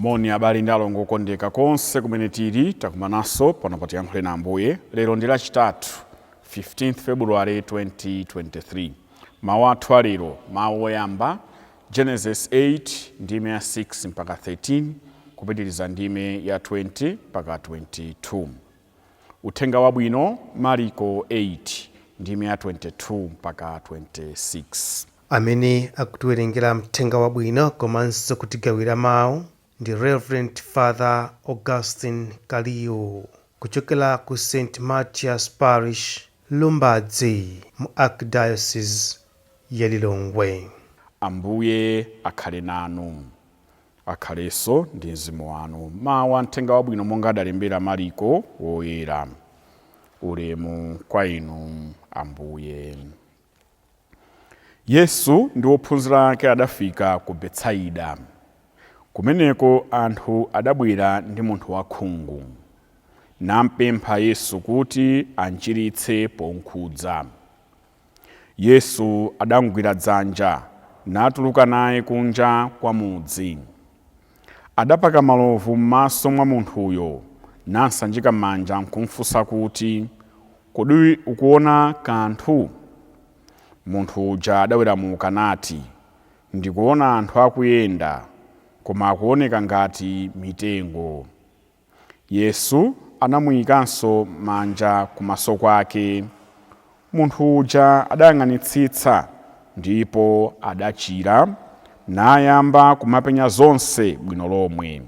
Moni abale ndi alongo okondeka konse kumene tili. Takumananso pano pa Tiyankhule na Ambuye. Lero ndi Lachitatu, 15 February 2023. Mawu athu alero, mawu oyamba, Genesis 8 ndime ya 6 mpaka 13, kupitiriza ndime ya 20 mpaka 22. Uthenga Wabwino, Mariko 8 ndime ya 22 mpaka 26. Amene akutiwerengera Mthenga Wabwino komanso kutigawira mawu ndi Reverend Father Augustine Kaliu kuchokera ku St Mathias Parish, Lumbadzi, mu Archdiocese ya Lilongwe. Ambuye akhale nanu. Akhalenso ndi mzimu wanu. Mawu a Mthenga Wabwino monga adalembera Mariko Woyera. Ulemu kwa inu, Ambuye. Yesu ndi ophunzira ake adafika ku Betsaida. Kumeneko anthu adabwera ndi munthu wakhungu, nampempha Yesu kuti amchiritse pomkhudza. Yesu adamgwira dzanja natuluka naye kunja kwa mudzi. Adapaka malovu m'maso mwa munthuyo, namsanjika manja nkumfunsa kuti, "Kodi ukuona kanthu?" Munthu uja adaweramuka nati, "Ndikuona anthu akuyenda, koma akuoneka ngati mitengo." Yesu anamuyikanso manja kumaso kwake. Munthu uja adayang'anitsitsa ndipo adachira, nayamba kumapenya zonse bwino lomwe.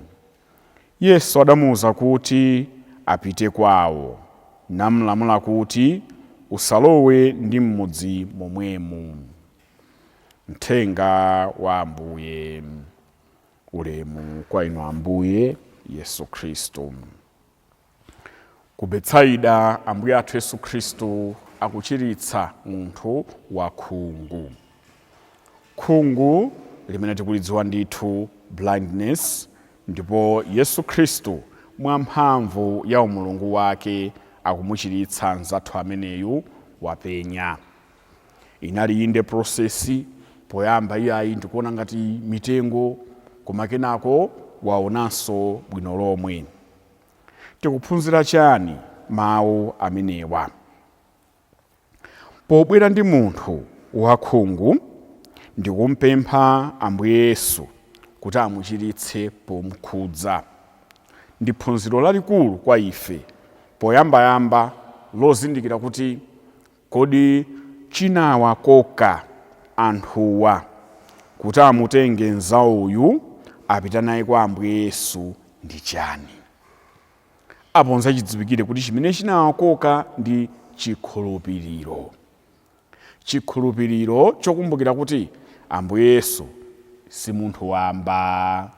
Yesu adamuwuza kuti apite kwawo, namlamula kuti, "Usalowe ndi m'mudzi momwemu." Mthenga wa Ambuye. Ulemu kwa inu, Ambuye Yesu Khristu. Ku Betsaida, Ambuye athu Yesu Khristu akuchiritsa munthu wakhungu. Khungu limene tikulidziwa ndithu, blindness, ndipo Yesu Khristu mwamphamvu ya umulungu wake akumuchiritsa mzathu ameneyu, wapenya. Inali inde process. Poyamba, "Iyayi, ndikuona ngati mitengo," koma kenako waonanso bwino lomwe. Tikuphunzira chani mawu amenewa? Pobwera ndi munthu wakhungu ndikumpempha Ambuye Yesu kuti amuchiritse pomkhudza, ndi phunziro lalikulu kwa ife poyambayamba lozindikira kuti kodi chinawakoka anthuwa kuti amutenge mzawoyu apita naye kwa Ambuye Yesu ndi chani? Apo nzachidziwikire kuti chimene chinawakoka ndi chikhulupiriro, chikhulupiriro chokumbukira kuti Ambuye Yesu si munthu wamba,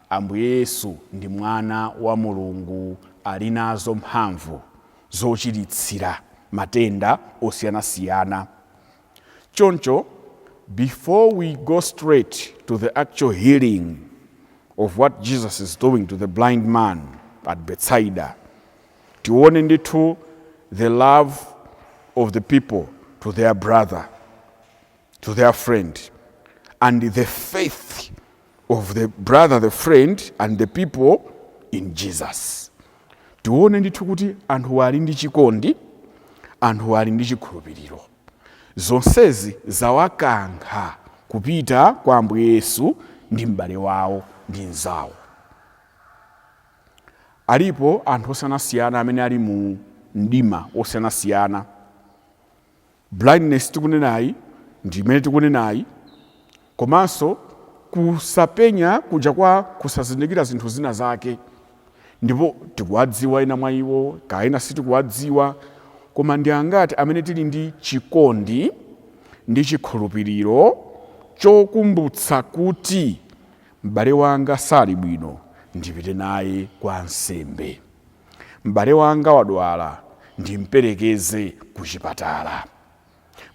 Ambuye Yesu ndi mwana wa Mulungu, ali nazo mphamvu zochiritsira matenda osiyanasiyana. Choncho before we go straight to the actual healing of what Jesus is doing to the blind man at Bethsaida, tione ndithu the love of the people to their brother, to their friend, and the faith of the brother, the friend and the people in Jesus. Tione ndithu kuti anthu ali ndi chikondi, anthu ali ndi chikhulupiriro. Zonsezi zawakankha kupita kwa Ambuye Yesu ndi m'bale wawo, ndi mzawo. Alipo anthu osiyanasiyana amene ali mu mdima osiyanasiyana. Blindness tikunenayi ndi imene tikunenayi, komanso kusapenya kuja kwa kusazindikira zinthu zina zake, ndipo tikuwadziwa ena mwa iwo, kaena sitikuwadziwa. Koma ndi angati amene tili ndi chikondi ndi chikhulupiriro chokumbutsa kuti m'bale wanga sali bwino, ndipite naye kwa ansembe, m'bale wanga wadwala, ndimperekeze ku chipatala,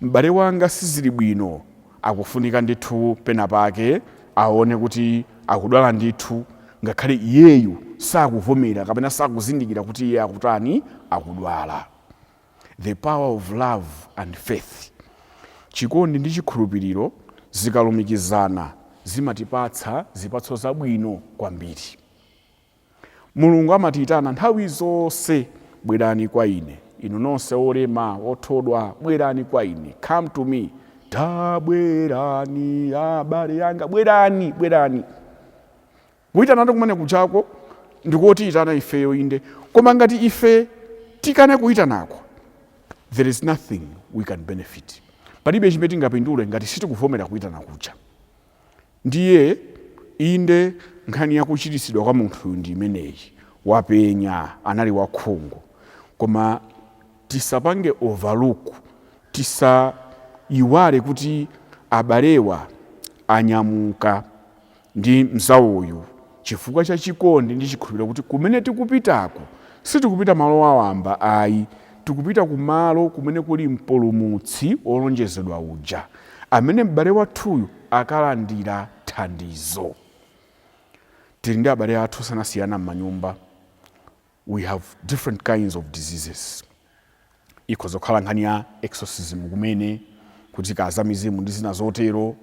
m'bale wanga sizili bwino, akufunika ndithu pena pake aone kuti akudwala ndithu, ngakhale iyeyu sakuvomera kapena sakuzindikira kuti iye akutani, akudwala? The power of love and faith. Chikondi ndi chikhulupiriro zikalumikizana zimatipatsa zipatso zabwino kwambiri. Mulungu amatiyitana nthawi zonse, "Bwerani kwa ine, inu nonse olema, othodwa, bwerani kwa ine, come to me." Tabwerani abale yanga, bwerani, bwerani. Kuyitanatu kumene kuchako ndikotiyitana ifeyo, inde, koma ngati ife tikane kuyitanako, there is nothing we can benefit. Palibe chimene tingapindule ngati sitikuvomera kuyitana kuja. Ndiye inde, nkhani yakuchiritsidwa kwa munthuyu ndi imeneyi, wapenya, anali wakhungu. Koma tisapange overlook, tisayiwale kuti abalewa anyamuka ndi mzawoyu chifukwa cha chikondi ndi chikhulupiriro kuti kumene tikupitako sitikupita malo awamba ayi, tikupita kumalo kumene kuli Mpulumutsi wolonjezedwa uja, amene m'bale wathuyu akalandira thandizo. Tili ndi abale athu osiyanasiyana m'manyumba. We have different kinds of diseases. Ikhoza kukhala nkhani ya exorcism kumene kuti kaza mizimu ndi zina zotero.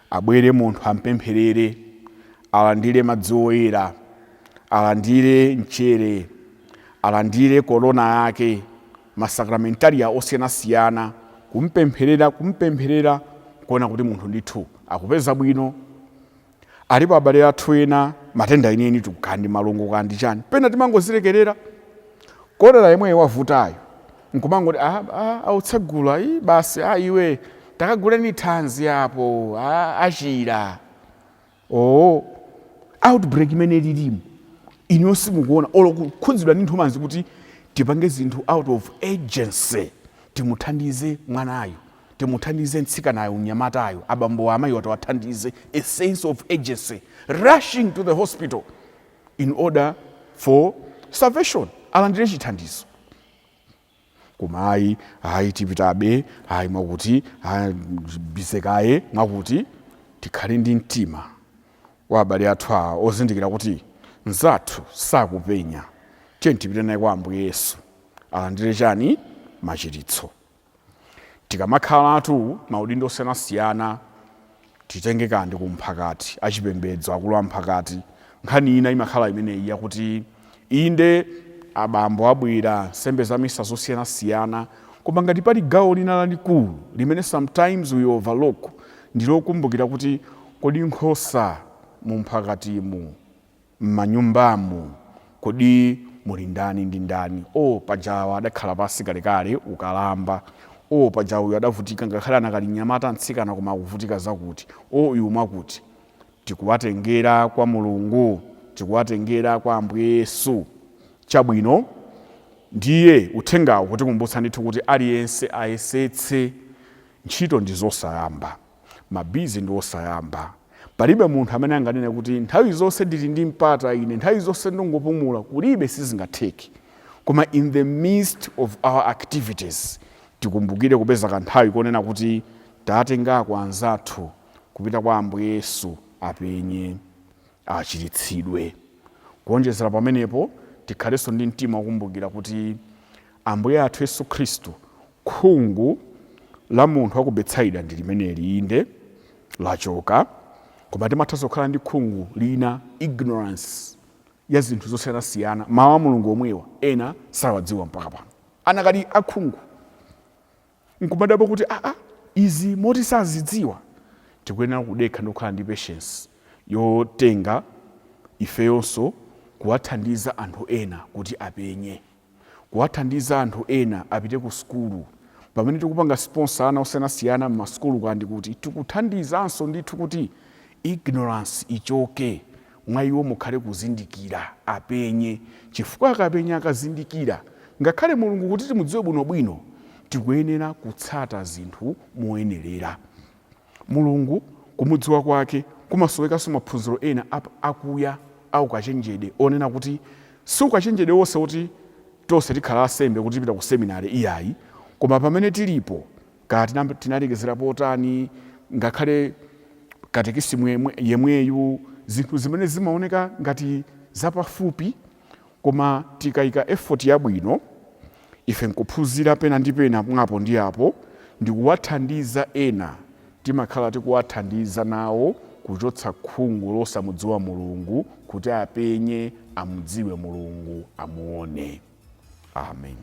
Abwere munthu, ampempherere, alandire madzi oyera, alandire mchere, alandire korona yake, masakramentaria osiyanasiyana, kumpempherera, kumpempherera, kuona kuti munthu ndithu akupeza bwino. Alipo abale athu ena matenda enieni, tikukhala malungo kandi chani, pena timangozilekerera. Kolera yemweyo wavutayo, nkumangoti, "Ah, ah, autsegula i basi, ah, iwe takaguleni thanzi apo, ah, achira." Oh, outbreak imene ililimu iniyo simukuona olo kukhudzidwa ndi nthumanzi kuti tipange zinthu out of urgency, timuthandize mwanayo, timuthandize mtsikanayo, mnyamatayo, abambo, amayi, atawathandize. A sense of urgency, rushing to the hospital in order for salvation, alandire chithandizo. Koma ayi, ayi, tipitabe, ayi, mwakuti ayi, bisekaye mwakuti. Tikhale ndi mtima wa abale athu awa ozindikira kuti mzathu sakupenya, tiye tipite naye kwa Ambuye Yesu, alandire chani? Machiritso. Tikamakhalatu maudindo osiyanasiyana, titenge kandi kumphakati, achipembedzo, akulu amphakati, nkhani ina imakhala imeneyi yakuti inde, abambo abwera, nsembe za misa zosiyanasiyana, koma ngati pali gawo lina lalikulu limene sometimes we overlook, ndilokumbukira kuti kodi nkhosa mumphakatimu, m'manyumbamu, kodi muli ndani ndi ndani? O, pajawa adakhala pasi kalekale ukalamba. O, paja uyu adavutika ngakhale anakali mnyamata, mtsikana, koma akuvutika zakuti. O, uyu mwakuti. Tikuwatengera kwa Mulungu, tikuwatengera kwa Ambuye Yesu. Chabwino, ndiye uthengawo kutikumbutsa ndithu kuti aliyense ayesetse. Ntchito ndi zosayamba, ma busy ndi osayamba. Palibe munthu amene anganene kuti nthawi zonse ndili ndi mpata ine, nthawi zonse ndingopumula. Kulibe, sizingatheke. Koma in the midst of our activities, tikumbukire kupeza kanthawi konena kuti tatengako anzathu kupita kwa Ambuye Yesu, apenye, achiritsidwe. Kuonjezera pamenepo, tikhalenso ndi mtima wokumbukira kuti Ambuye athu Yesu Khristu, khungu la munthu wa ku Betsaida ndi limeneli, inde, lachoka, koma timathanso kukhala ndi khungu lina, ignorance ya zinthu zosiyanasiyana. Mawu a Mulungu omwewa ena sawadziwa mpaka pano, anakali akhungu, nkumadabwa kuti aa, izi moti sazidziwa. Tikuyenera kudekha ndi kukhala ndi patience yotenga ifeyonso kuwathandiza anthu ena kuti apenye, kuwathandiza anthu ena apite ku sukulu. Pamene tikupanga sponsor ana osiyanasiyana m'masukulu kandi kuti tikuthandizanso ndithu kuti ignorance ichoke mwa iwo, mukhale kuzindikira, apenye, chifukwa akapenya, akazindikira, ngakhale Mulungu kuti timudziwe bwinobwino, tikuyenera kutsata zinthu moyenerera. Mulungu kumudziwa kwake kumasowekanso maphunziro ena akuya aukachenjede, onena kuti si ukachenjede wonse kuti tonse tikhala asembe, kuti tipita ku seminary, iyayi. Koma pamene tilipo, kaya tinalekezera potani, ngakhale katekisimu yemweyu, zinthu zimene zimaoneka ngati zapafupi, koma tikayika effort yabwino ife nkuphunzira pena ndi pena, mwapo ndi apo, ndikuwathandiza ena, timakhala tikuwathandiza nawo. Kuchotsa khungu losamudziwa Mulungu kuti apenye, amudziwe Mulungu, amuone. Amen.